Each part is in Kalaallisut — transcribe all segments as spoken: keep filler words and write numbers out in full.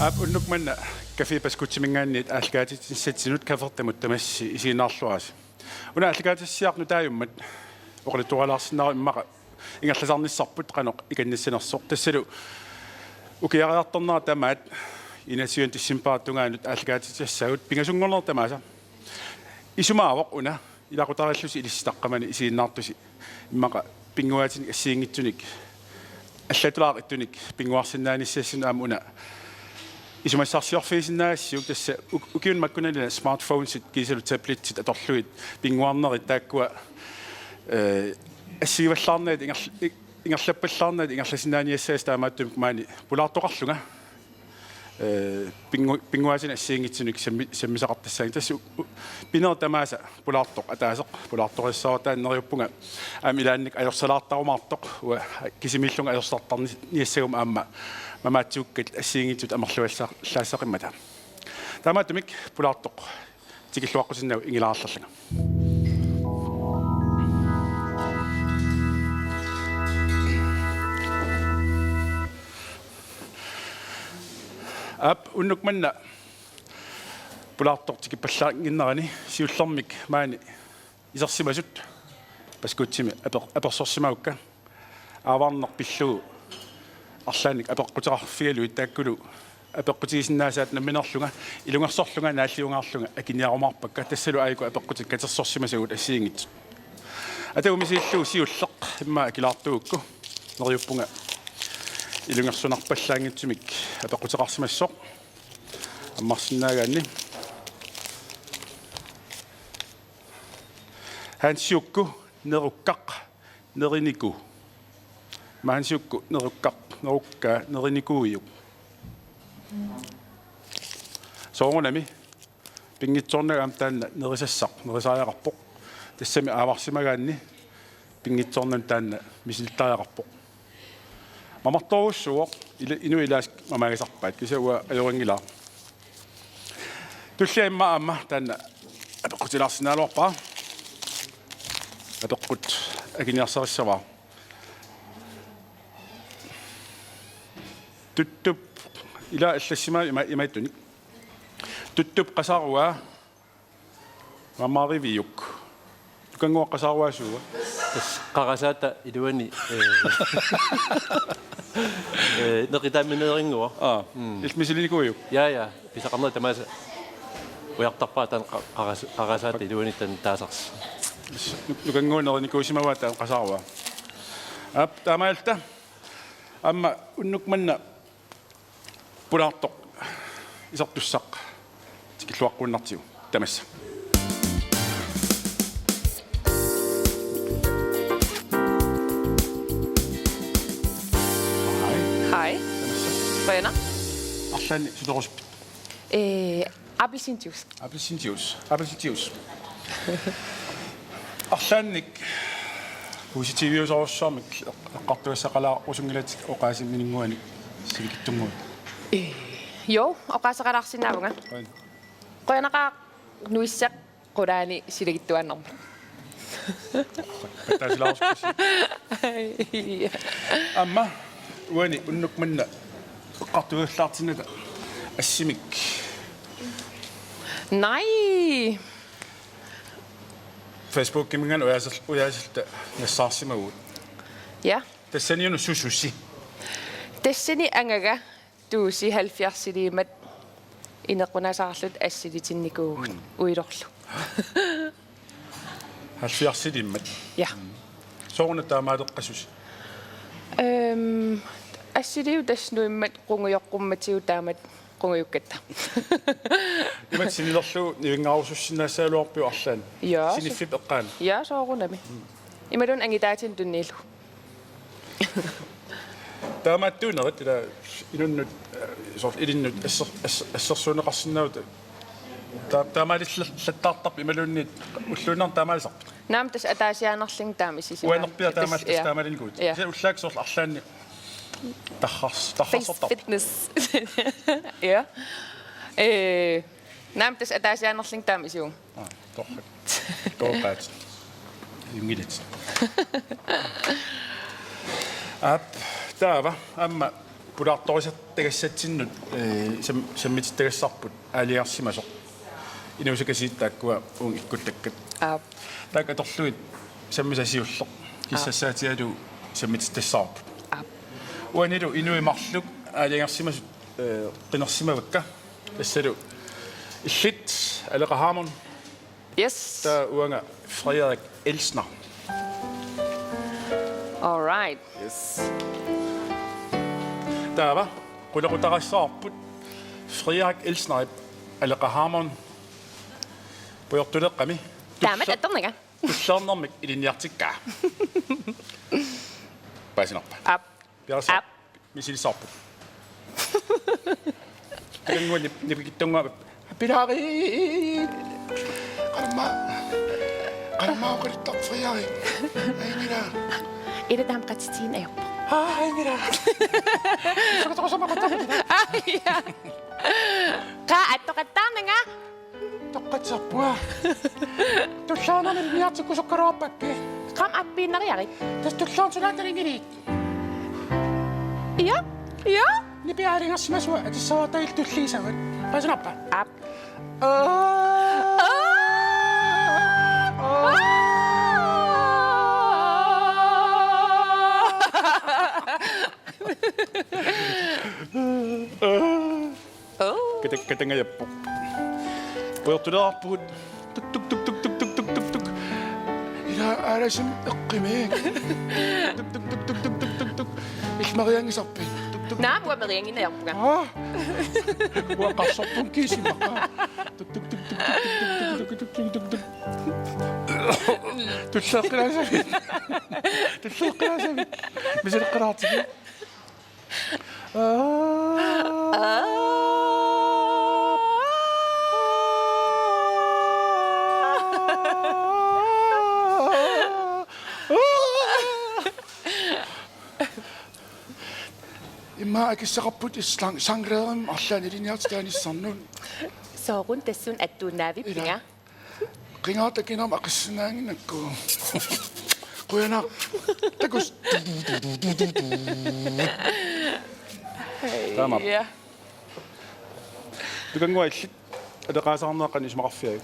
Aap, unnuk manna Café Pascucciminngaanniit aallakaatitsinissatsinnut kaffertamut tamassi isiginnaarluarisi. Una aallakaatitsissaq nutaajummat oqaluttuarilaarsinnaavoq immaqa ingerlasarnissarput qanoq ikinnissanersoq. Tassalu ukiariartornera tamaat enogtyvende decembarip tungaanut aallakaatitsissaagut pingasunngornerit tamaasa. Isumaavoq una ilaqutariillusi ilissi taqqamani isiginnaartusi immaqa pinnguaatinik assigiinngitsunik allatulaaq ittunik pinnguarsinnaanissassinnik aamma una isumassarsiorfigisinnaagassiuk tassa uk-, ukiuni makkunani smartphonesit kiisalu tabletsit atorlugit pinnguarnerit taakkua, eh, assigivallaarnagit ingerl-, i-, ingerlappallaarnagit ingerlasinnaaniassagassat taamaattumik maani pulaartoqarlunga, eh, pinngu-, pinnguaatinik assigiinngitsunik sammi-, sammisaqartassaanngitsoq. Tassa u-, u-, pinerit tamaasa pulaartoq ataaseq pulaartoqassaaq taanna neriuppunga aamma ilaannik ajorsalaartarumaartoq uanga kisimiillunga ajorsartarni-, niassaguma aamma mamaatsivukkat assigiinngitsut amerluallaassaqimmata. Taamaattumik pulaartoq tikilluaqqutinnagu ingilaarlerlanga. Aap, unnuk manna pulaartoq tikippallaannginnerani siullermik maani isersimasut Pascuccimi aper-, apersorsimagukka. Aavarneq pillugu arlaannik apeqquteqarfigalugit taakkulu apeqqutigisinnaasaat nammineerlunga ilungersorlunga naalliungaarlunga akiniarumaarpakka tassalu aajuku apeqqutit katersorsimasagut assigiinngitsut. Atagu misiillugu siulleq immaqa akilaartugukku neriuppunga ilungersunarpallaanngitsumik apeqquteqarsimassaaq ammarsinnaagaanni. Hansiukku nerukkaq neriniku. Hansiukku nerukkaq nerukkaa nerinikuuiuk. Soorunami pinngitsoornagu aamma taanna nerisassaq nerisariaqarpoq. Tassami aavarsimagaanni pinngitsoornani taanna misilittariaqarpoq. Mamartorujussuuvoq ila-, inuit ilaasa mamaagisarpaat kisianni uanga ajorinngilaa. Tullia immaqa aamma taanna apeqqutilaarsinnaagaluarpara. Apeqqut akiniarsarissavara. Tuttup ila allassimaat ima-, imaattunik. Tuttup qasaruaa mammariviuk. Nukannguaq qasaruaa suua? Tassa qarasaata iluani, eh, eh, neqitaamineeringuaq. Aa, mm. Illit misilinikuuiuk? Ja, ja. Pisaqarnerit tamaasa ujartarpara taanna qa-, qaras-, qarasaata iluani taanna taasarsi. Nuk-, nukannguaq nerinikuusimavaa taanna qasaruaa. Aap, taamaalilluta. Aamma unnuk manna pulaartoq isertussaq tikilluaqquinnartigu tamassa. Hej. Hej. Tamassa. Qujanaq. Arlaannik sulerusuppit? Eh, appelsiinjuice. Appelsiinjuice. Appelsiinjuice. Arlaannik positiviusorujussuarmik eqqartugassaqalaarusunngilatit oqaasinnguanik sivikitsunnguit? Eh, jo, oqaaseqalaarsinnaavunga. Qujan. Qujanaqaaq nuisseq qulaani sivikitsuaannarmat. Pattaasilaarusukkussi. Aamma uani unnuk manna eqqartugallaartinnata assimik. Nej. Facebookiminngaanniit ujaasal-, ujaasilluta nassaarsimavugut. Ja. Tassani una sususi? Tassani angaga Tuusi halvfjerdsiliimmat inequnasaarluta assilitinnikuuvugut. Mm. Uilorlu. Halvfjerdsiliimmat? Ja. Sooruna taamaaleqqassusi? Øhm, assiliivoq tassa nuimmat qungujoqqummatigut taamatut qungujukkatta. Imatut sinilerlugu nivinngarusussinnaagaluarpiuk arlaannik? Ja, so- Siniffik eqqaani? Ja, soorunami. Mm. Imaluunniit angutaatinik tunniullugu. Taamaattuunerit ila inunnut, eh, soorlu ilinnut asser-, asser-, assersuunneqarsinnaavutit. Ta-, taamaalillattaartarpit imaluunniit ulluinnarni taamaalisarpit? Naamik, tassa ataasiaannarlunga taama isisimaarput. Uanerpiaq taamaallaat tassa, ja, taamaalinikuuvutit. Ja. Kisianni ullaakkut soorlu arlaannik tarrars-, tarrarsortarpit? Face fitness. Ja. Eh, naamik, tassa ataasiaannarlunga taama isivunga. Aa, torrak. Torrak. Ingilat. Aap, taava, aamma Pulaartorisartagassatsinnut, eh, sam-, sammitittagassarput aalajangersimasoq. Inuusakasiit taakkua uunga ikkuttakkat. Aap. Taakku atorlugit sammisaq siulleq. Aap. Kissassaatigalugu sammitittassavarput. Aap. Uanilu inuit marluk aalajangersimasut, eh, qinersimavakka. Tassalu illit Aleqa Hammond. Yes. Taava uanga Frederik Elsner. All right. Yes. Taava qulequtaqassavarput Frederik Elsnerip Aleqa Hammond pujortuleeqqami. Taama tulla-, tattornanga. Tulliinermik ilinniartikkaa. Paasinarpa? Aap. Piareersaarpit? Aap. Misilissavarput. Takanngua nip-, nipikitsunnguamik. Pilaarit. Qanormaa. Qanormaa oqaluttarfiari. Ajunngilaq. Ila taama qatitigineq ajorpoq. Aa, ajunngilaq. Sukatoqusama qattaarput. Aa, ja. Qaa, attoqattaarnanga. Toqqatsarpua. Tulliinermik ilinniartikkusukkaluarpakkit. Qaa, appiinnariarit. Tassa tulliinermik sulaatalinngilit. Ja, ja. Nipi aalajangersimasua atissavartai tulliisavat. Paasinarpa? Aap. Aa. Aa. Aa. Oh. Kata-, katangajappoq. Pujortuleeqqaarpugut. Tuk, tuk, tuk. Ila aalasim eqqimik. Tuk, tuk, tuk. Illit merianngisarpit? Tuk, tuk. Naamik, uanga meriannginnginnakku. Aa. Uanga qarsorpunga kiisimaqa. Tuk, tuk, tuk. Tulleeqqilaasavit. Tulleeqqilaasavit. Misileqqaartigit. Immaqa akissaqarputit sang-, sangreerim arlaannik ilinniartitaanissannut. Soorunami tassuuna attuunnaavippiga? Ila. Qingaartakinermik aqissinnaannginnakku. Qujanaq. Takuss. Taama. Ja. Tukannguaq, illit aleqaasaarneq qanoq isumaqarfigaat?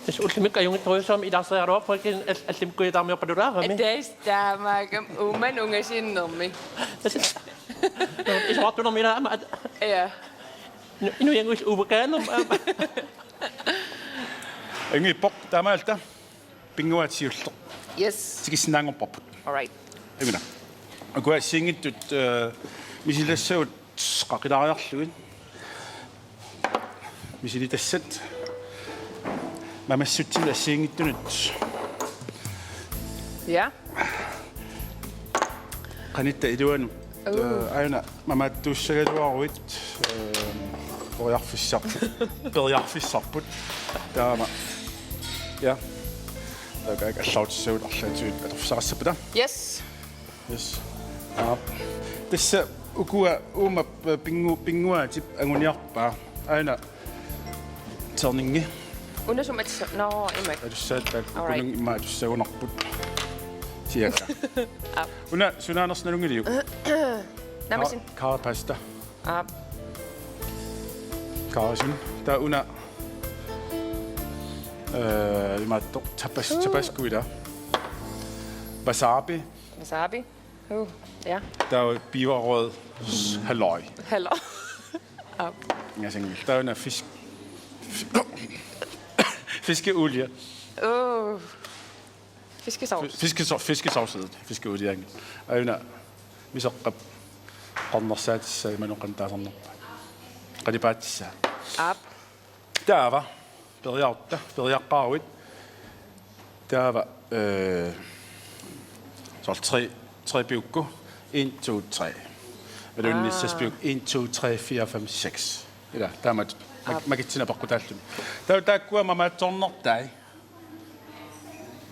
Tassa ullumikkut ajunngitsorujussuarmik ilaarseriaraluarpunga, kisianni al-, allamikkuutaarmiorpalulaarami. Tassa taamaakkami uummannut ungasinnermi. Tassa. Isorartunermi ilaat aamma at-, ja. Nu-, inuiannguillu uumakaannermut aamma. Ajunngippoq, taamaalilluta pinnguaatiulleq. Yes. Tikissinnaanngorparput. All right. Imina. Ukua assigiinngitsut, eh, misilissagut qaqilaariarlugit. Misilitassat. Mamassutsinut assigiinngitsunut. Ja. Qanitta iluanut. Uu. Eh, aajuna mamaatsuussagaluaruit, eh, periarfissar-, periarfissarput. Taama. Ja. Taakku allarutissagut arlaatigut atorfissaqassappata. Yes. Yes. Aap. Tassa ukua uuma p-, pinngu-, pinnguaatip anguniarpaa. Aajuna terningi. Una sumut atissa-, nå, imak. Atussaat taakku. All right. Ukununngit immaqa atussagunarput. Siakka. Aap. Una sunaanersoq nalunngiliuk? Naammassinnut. Ka-, kaapasta. Aap. Kaarasuni. Taava una, eh, imaattoq tabas-, uu, tabasco ila. Wasabi. Wasabi. Uh, ja. Taava peberrød halløj. Halløj. Aap. Ingasanngilaq. Taava una fisk-, fi-, fiskeolie. Uh. Fiskesovs. Fi-, fiskesov-, fiskesovsi, fiskeolieanngilaq. Aajuna miseqqap qarnersaatissaa imaluunniit qanoq taasarnerpaat. Qalipaatissaa. Aap. Taava, periarutta, periaqqaaruit. Taava, eh, soorlu tre, tre piukku. En, to, tre. Imaluunniit, aa, seks piukku. En, to, tre, fire, fem, seks. Ila, taamatut. Mak-, aap, makitsineq peqqutaalluni. Taava taakkua mamaatsoornertai.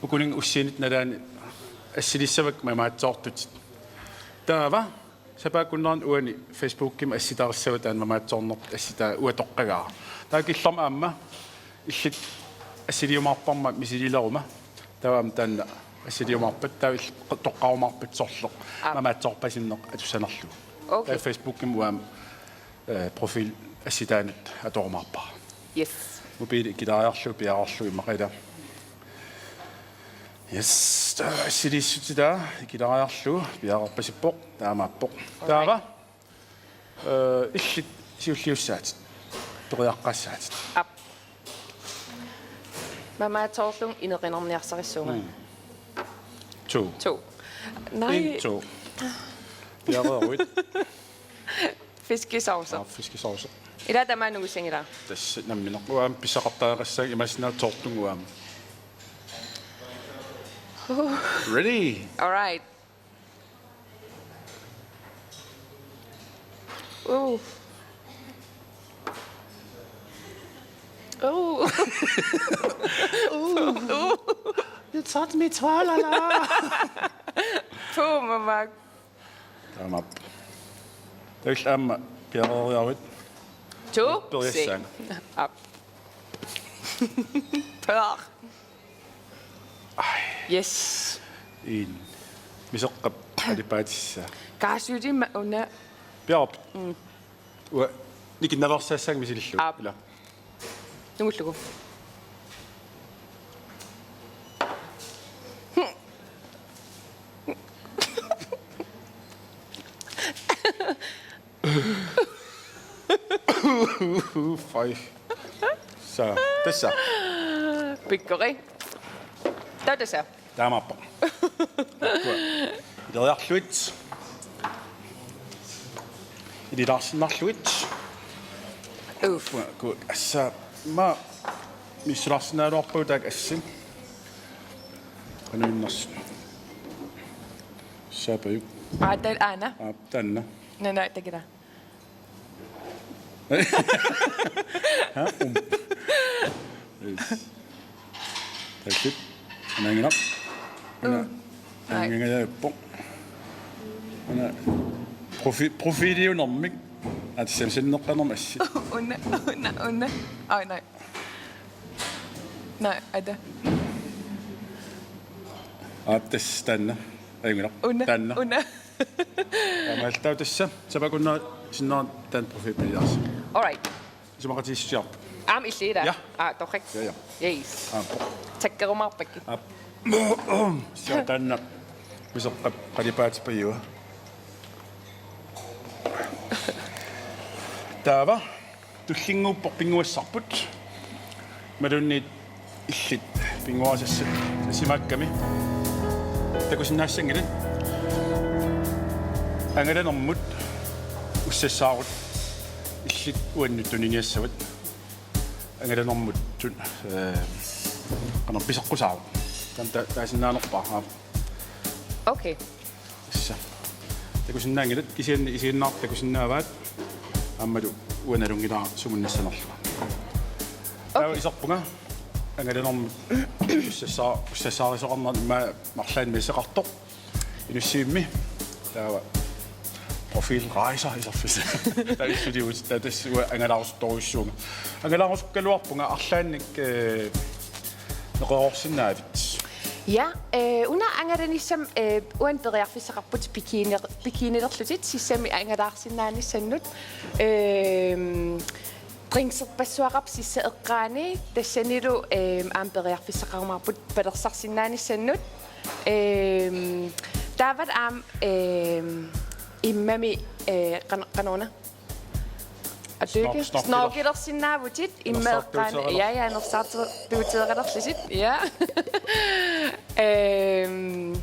Ukununngit ussiinitta nalaani assilissavakka mamaatsoortutit. Taava, sapaatip akunnerani uani Facebookimi assitarissavat taanna mamaatsoornerput assitaa uatoqqagaara. Taava killormut aamma illit assiliumaarparma misilileruma. Taava aamma taanna assiliumaarpat, taava illit toqqarumaarpat sorleq. Aap. Mamaatsoorpasinneq atussanerlugu. Okay. Taava Facebookimi uanga, eh, profil assitaanut atorumaarpara. Yes. Mobiili ikilaariarlugu piareerlugu immaqa ila. Yes, taava assiliissutit taava ikilaariarlugu piareerpasippoq, taamaappoq. Taava, eh, illit siulliussaatit. Periaqqaassaatit. Aap. Mamaatsoorlunga ineqinarniarsarissuunga. Mm. To. To. Nej. En, to. Piareeruit. Fiskesauce. Aap, fiskesauce. Ila tamaat nungussanngilaq. Tassa nammineq uanga pissaqartariaqassaanga imaassinnaavoq tortunga uanga. Ready? All right. Ooh. Ooh. Ooh. You taught me, tra la la. Puh, mama. Taamaappoq. Taava aamma piareeriaruit. To. Periassaanga. Aap. Pør. Ai. Yes. En. Misoqqap qalipaatissaa. Kaassutima una. Piareerpit? Mm. Uanga nikinnaveersaassaanga misilillugu. Aap. Ila. Nungullugu. Faj. Tassa, tassa. Pikkori. Taava tassa. Taamaappoq. Ileriarlugit. Ililaarsinnarlugit. Uff. Ku-, assa, ma misulaarsinnaagaluarpagut taakku assi. Qanoq innersut. Saapajuk. Aa, taanna. Aa, taanna. Nana, takira. Ha? Um. Yes. That's it. Anaanginaq. Una. Mm. Anaangingajaappoq. Una. Profi-, profiliunermik. At sen sen nok der nummer sit. Una, una, una. Ej, nej. Nej, er det? At det stanna. Ej, men Una, taanna. Una. Taamaal taava tassa. Sapakunna sinna taanna profilpiliarsi. All right. Isumaqatigiissusiarput. Aamma illit ila. Ja. Aa, torrak. Ja, ja. Yes. Aap. Takkerumaarpakka. Aap. Sia taanna. Misoqqap qalipaatipajua. Taava. Tullinnguuppoq pinnguassarput. Imaluunniit illit pinnguasassat simaakkami. Takusinnaassanngillat. Angalanermut ussassaarut illit uannut tuniniassavat. Angalanermut tun-, eh, qanoq piseqqusaarut. Taanna ta-, taasinnaanerpaaq. Okay. Tassa. Takusinnaanngillat kisianni isiginnaartut takusinnaavaat aammalu uanga nalunngilara sumunnassanerlunga. Taava okay. Iserpunga angalanermut ussassaa-, ussassaarisoqarnera immaqa arlaannik misissoqartoq. Inussivimmi taava profilrejser iserfissat. Taava illuliuut taava tassa uanga angalaarusuttorujussuuvunga. Angalaarusukkaluarpunga arlaannik, eh, neqeroorsinnaavit? Ja, eh, una angalanissam, eh, uani periarfissaqarputit bikini-, bikinilerlutit sissami angalaarsinnaanissannut. Ehm, drinkserpassuaqarpoq sissap eqqaani tassanilu, ehm, aamma periarfissaqarumaarput palersarsinnaanissannut. Ehm, taavalu aamma, ehm, immami, eh, qan-, qanoruna? Atykke. Snork-, snorkeler-. Snorkelersinnaavutit imma eqqaani. Anersaartuuteeralerlutit. Ja, ja, anersaartuuteeralerlutit. Ja. Ehm,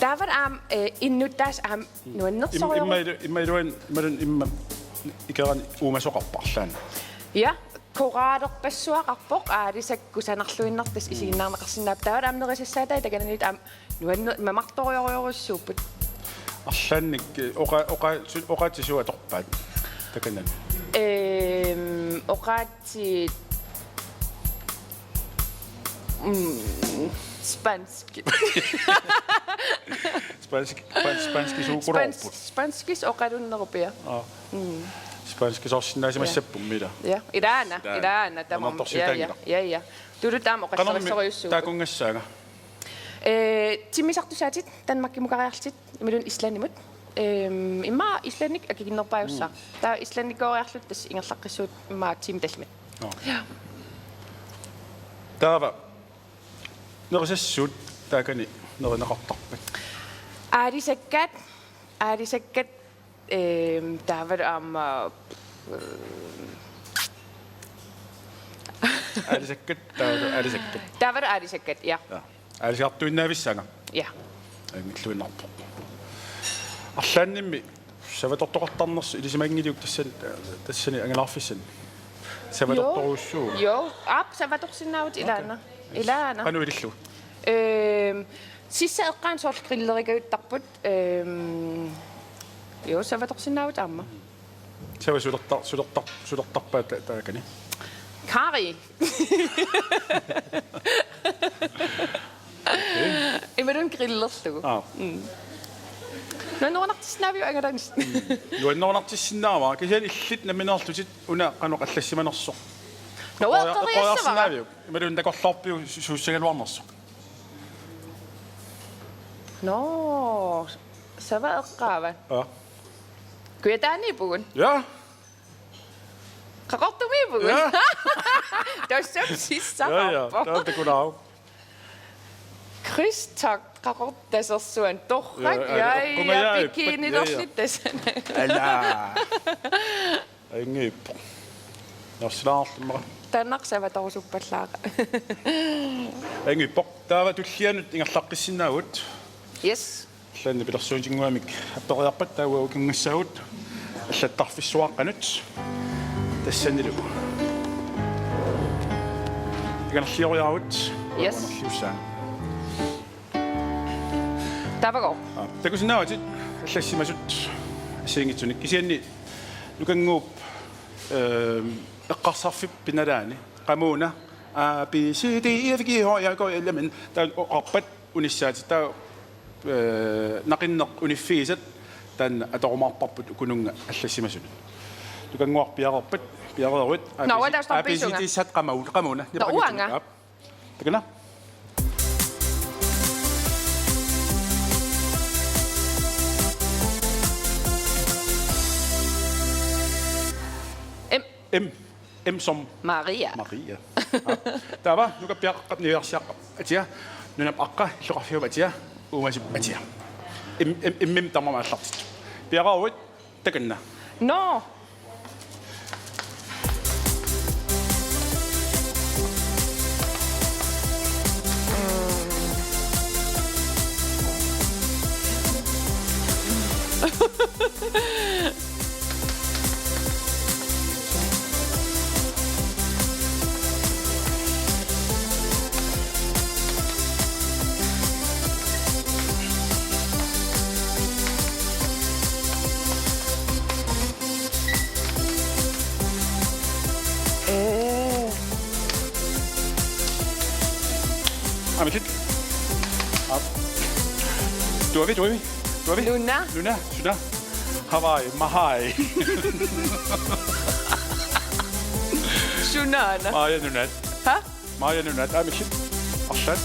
taavalu aamma, eh, innuttaasut aamma nuannersorujussuupput. Im-, imma ilu-, imma iluan-, imma iluan-, imma ikerani uumasoqarpoq arlaannik. Ja, koraalerpassuaqarpoq, aalisakkat kusanarluinnartut isiginnaarneqarsinnaapput. Taavalu aamma nerisassaatai takananiittut aamma nuanne-, mamartorujorujussuupput. Arlaannik, eh, oqa-, oqa-, su-, oqaatsit suut atorpaat takanani? Ehm, oqaatsit, mm, spansk. Spansk, span-, spanskisuukuloorput. Spans-, spanskis oqalunnerupia. Aa. Mm. Spanskisoorsinnaasimassapput ila. Ja, ilaana, ilaana. Ilaana, tamam. Ja, ja, ja, ja. Tuluttut aamma oqasserisorujussuupput. Qanormi taakunngassaanga? Eh, timmisartussaatit Danmarkimukariarlutit imaluunniit Islandimut. Ehm, immaqa islandsk akikinnerpaajussaaq. Mm. Taava islandskooriarluta tassa ingerlaqqissuugut immaqa tiimit tallimat. Nå. Ja. Nerisassat taakani nerineqartarpat? Aalisakkat, aalisakkat, ehm, taavalu aamma, ehm, aalisakkat, taavalu aalisakkat. Taavalu aalisakkat, ja. Ja. Aalisartuinnavissaanga? Ja. Angilluinnarpoq. Arlaannimmi savatortoqartarnersoq ilisimanngiliuk tassani, tassani angalaarfissani? Savatortorujussuuvoq. Jo, jo. Aap, savatorsinnaavutit. Okay. Ilaana. Ilaana. Qanoq ilillugu? Ehm, sissap eqqaani soorlu grillerikajuttarput, ehm, jo, savatorsinnaavutit aamma. Sava sulertar-, sulertar-, sulertarpa ta-, taakani? Kari. Okay. Imaluunniit grillerlugu. Aa. Mm. Nuannerunartissinnaaviuk angalanissi? Mm. Nuannerunartissinnaavara. Kisianni illit nammineerlutit una qanoq allassimanersoq. Nå, eqqoriar-, eqqoriassavara. Eqqoriarsinnaaviuk? Imaluunniit takorloorpiuk su-, suussagaluarnersoq? Nå, sava eqqaavat. Aa. Kujataaniippugut? Ja. Qaqortumiippugut? Ja. Tassa sissaqarpoq. Ja, ja. Taava takunaaq. Krydstogt Qaqortumi tasersuani. Torrak, ja, ja, ja, eqqungajaat, bikinilerluta, ja, ja, tassani. Ala. Ajunngippoq. Nersilaarlummera. Taanna savatorusuppallaaqaaq. Ajunngippoq. Taava tullianut ingerlaqqissinnaavugut. Yes. Allanni pilersuutinnguamik apperiarpat taava ukinngassaagut allattarfissuaqqanut tassanilu. Ingerlalioriaagut. Yes. Uanerliussaanga. Taavagooq. Aa, takusinnaavatit allassimasut assigiinngitsunik. Kisianni Nukannguup, ehm, eqqarsarfiup pinnalaani. Qamuuna. A, B, C, D, E, F, G, H, I, J, K, L, M, N. Taava oqarpat unissaatit. Taava, eh, naqinneq uniffigisat taanna atorumaarparput ukununnga allassimasunut. Nukannguaq piareerpat, piareeruit. Nå, uanga taava A B C D stampeissunga. Sat qamau-, qamuuna. Nå, uanga. Aap. Takanna. M. M. M som Maria. Maria. Aa. Taava, nukappiaqqap niviarsiaqqap atia, nunap aqqa, illoqarfiup atia, uumasup atia. M, M, M, M tamarmik aallartittoq. Piareeruit, takanna. Nå. Ee. Aamma illit. Aap. Tuavi, tuavi, tuavi. Nuna. Nuna, suna. Hawaii, Mahaii. Sunaana. Maja Nunaat. Ha? Maja Nunaat, aamma illit. Arlaat.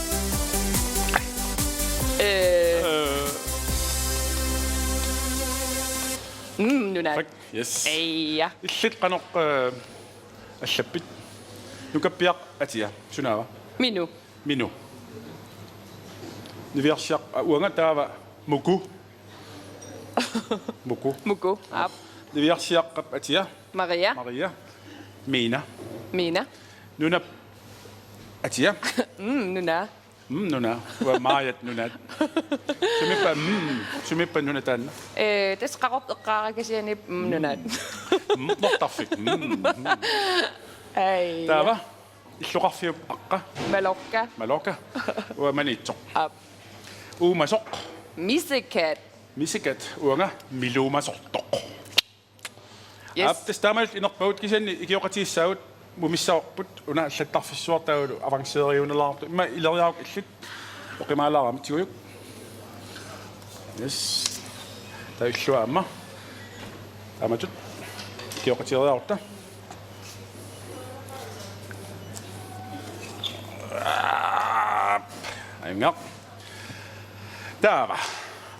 Ee. Ee. Mm, Nunaat. Tak. Yes. Eija. Illit qanoq, eh, allappit? Nukappiaq atia, sunaava? Minu. Minu. Niviarsiaq, a, uanga taava Muku. Muku. Muku, aap. Niviarsiaqqap atia? Maria. Maria. Miina. Miina. Nunap atia? Mm, Nuna. Mm, Nuna. Uanga Majat Nunaat. Sumiippa, mm, sumiippa nuna taanna? Ee, tassa Qaqortoq eqqaara kisianni, mm, Nunaat. Mm, Nortarfik. Mm, mm. Ai. Taava, illoqarfiup aqqa? Mallorca. Mallorca. Uanga Maniitsoq. Aap. Uumasoq? Missekat. Missekat, uanga Miluumasortoq. Yes. Aap, tassa taamaalilluta inerpagut kisianni ikioqatigiissaagut mumissavarput una allattarfissuartaalu avanceeriunalaarput. Immaqa ileriaruk illit oqimaalaarami tigujuk. Yes. Taava illuaamma. Taamatut ikioqatigeeriarutta. Aap. Ajunngilaq. Taava.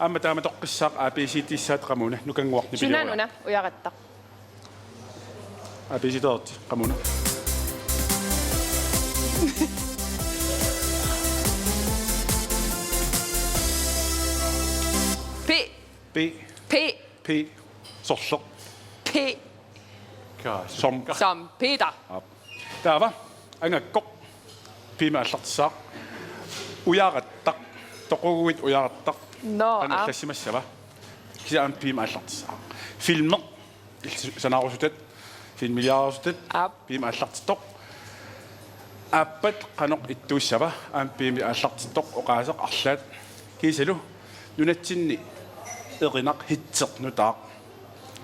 Aamma taamatoqqissaaq A B C-tissaat, qamuuna, nukannguaq nipilerua. Sunaana una ujarattaq? A B C-teerti, qamuuna. P. P. P. P. Sorleq. P. Ka-, som. Som Peter. Aap. Taava angakkoq P-mik aallartissaaq. Ujarattaq. Toquguit ujarattaq. Nå, qanoq, aap, allassimassava? Kisianni aamma P-mik aallartissaaq. Filmi. Illit sanaarusutat. Filmiliarusutat. Aap. P-mik aallartittoq. Aappat qanoq ittuussava? Aamma P-mik aallartittoq, oqaaseq arlaat. Kiisalu nunatsinni erinaq hitseq nutaaq.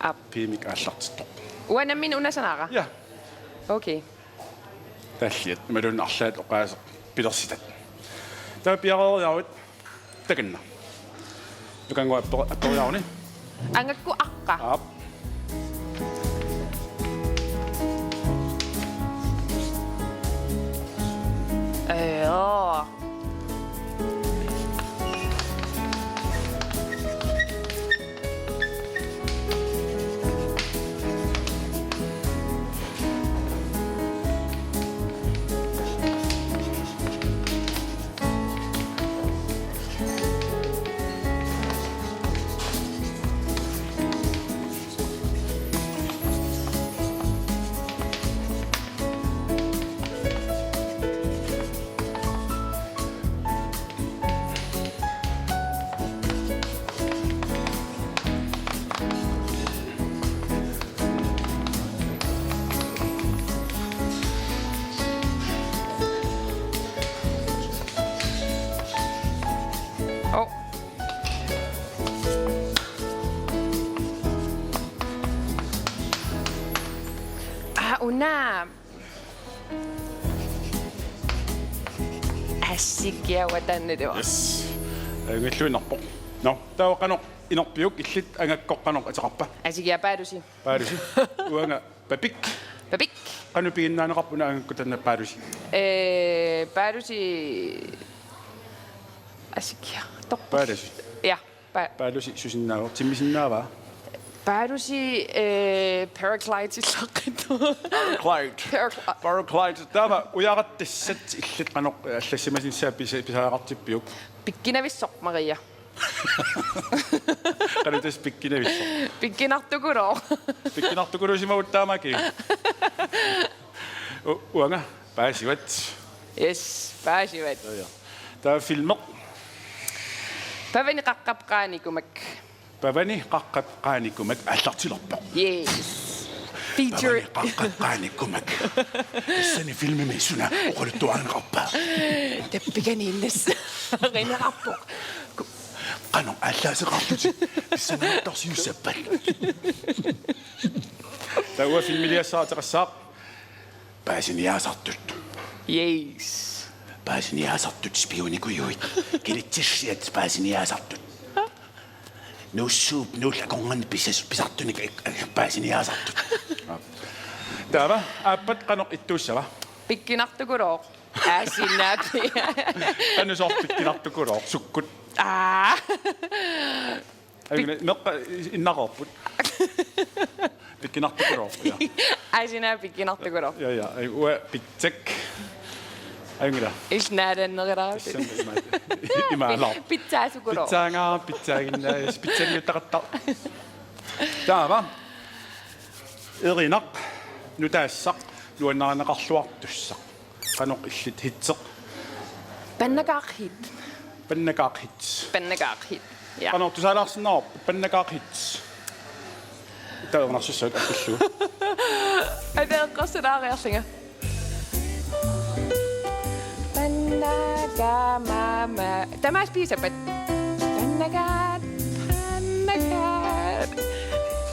Aap. P-mik aallartittoq. Uanga nammineq una sanaara? Ja. Okay. Talliat, imaluunniit arlaat oqaaseq pilersitat. Taava piareeriaruit takanna. Nukannguaq appe-, apperiaruni. Angakkoq aqqa. Aap. Ee, oo. Oh. Ah, una. Assigiaq, uanga taanna. Yes. Ajunngilluinnarpoq. Nå, taava qanoq inerpiuk, illit angakkoq qanoq ateqarpa? Assigiaq, Paalusi. Paalusi. Uanga Papik. Papik. Qanoq piginnaaneqarpa una angakkoq taanna Paalusi? Ee, Paalusi. Assigiaq, torpal-. Paalusi. Ja. Pa-, Paalusi susinnaava? Timmisinnaava? Paalusi, eh, paraglide-illaqqittoq. Paraglide. Paragl-, Paraglide. Taava ujarattassat illit qanoq allassimanissaa pisa-, pisariaqartippiuk? Pikkinavissoq, Maria. Qanoq tassa pikkinavissoq? Pikkinartukulooq. Pikkinartukuluusimavugut taamaakkit. U-, uanga, paasivat. Yes, paasivat. Ja, ja. Taava filmi. Pavani qaqqap qaanikumak. Pavani qaqqap qaanikumak aallartilerpoq. Yes. Feature. Pavani qaqqap qaanikumak. Tassani filmimi suna oqaluttuarineqarpa? Tappiganiinnas. Qineqarpoq. Qanoq aallaaseqarlutit pissanganartorsiussappat? Taava filmiliassaq ateqassaaq. Paasiniaasartut. Yes. Paasiniaasartut, spiunikujuit. Kilitsissiat paasiniaasartut. Nuussuup nuulla akornganni pisas-, pisartunik, eh, eh, paasiniaasartut. Taava aappat qanoq ittuussava? Pikkinartukulooq. Aasinnaapi. Qanoq soorlu pikkinartukulooq, sukkut? Aa. Ajunngilaq, meeqqat innarput. Pikkinartukulooq, ja. Aasinnaa pikkinartukulooq. Ja, ja. Aj, uanga pitsak. Ajunngilaq. Illit naalannerulaarpit. Tassami ima-, imaalaarpoq. Pi-, pitsaasukulooq. Pitsaangaa, pitsaaginnaa, pitsaaginnaa taqatta. Taava. Erinaq, nutaassaq, nuannarineqarluartussaq. Qanoq illit hitseq? Pannakaarhit. Pannakaarhit. Pannakaarhit. Ja. Qanoq tusarnaarsinnaavarput pannakaarhit? Taava erinarsussaagut appillugu. Ateeqqarsulaariarlunga. Pannakaamama. Tamaasa pigisappat? Pannakaat. Pannakaat.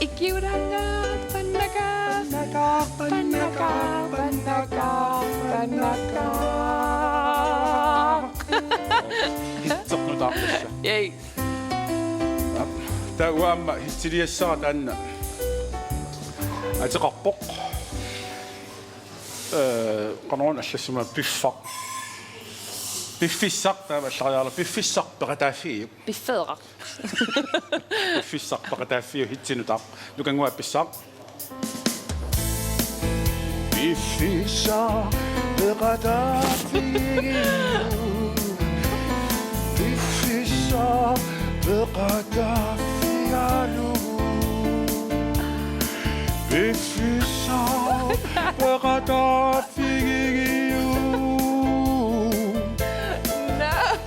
Ikiulangaat, pannakaat. Pannakaat, pannakaat, pannakaat, pannakaat. Hitseq nutaarpassa. Yay. Taava uanga aamma hitsiliassara taanna ateqarpoq. Eh, qanoruna allassimaneq, piffaq. Piffissaq taava allariarlu. Piffissaq peqataaffigiuk. Piffissaq. Piffissaq peqataaffigiuk, hitsinutaaq. Nukannguaq pissaq. Piffissaq peqataaffigiuk. Piffissaq peqataaffigalugu. Piffissaq peqataaffigiuk.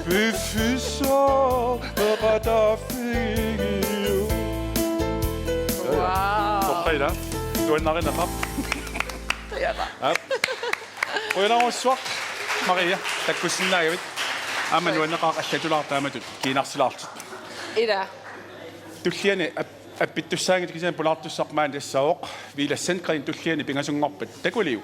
Piffissaq peqataaffigiuk. Wow. Toqqaannaq. Nuannarineqaaq. Aap. Qujanarsuaq, Maria, takkussinnaagavit. Aamma nuanneqaaq allatulaartut taamatut kiinarsilaartut. Ila. Tulliani ap-, appittussaanngitsoq kisianni pulaartussaq maani tassaavoq Villads Sandgreen, tulliani pingasunngorpat takuliuk.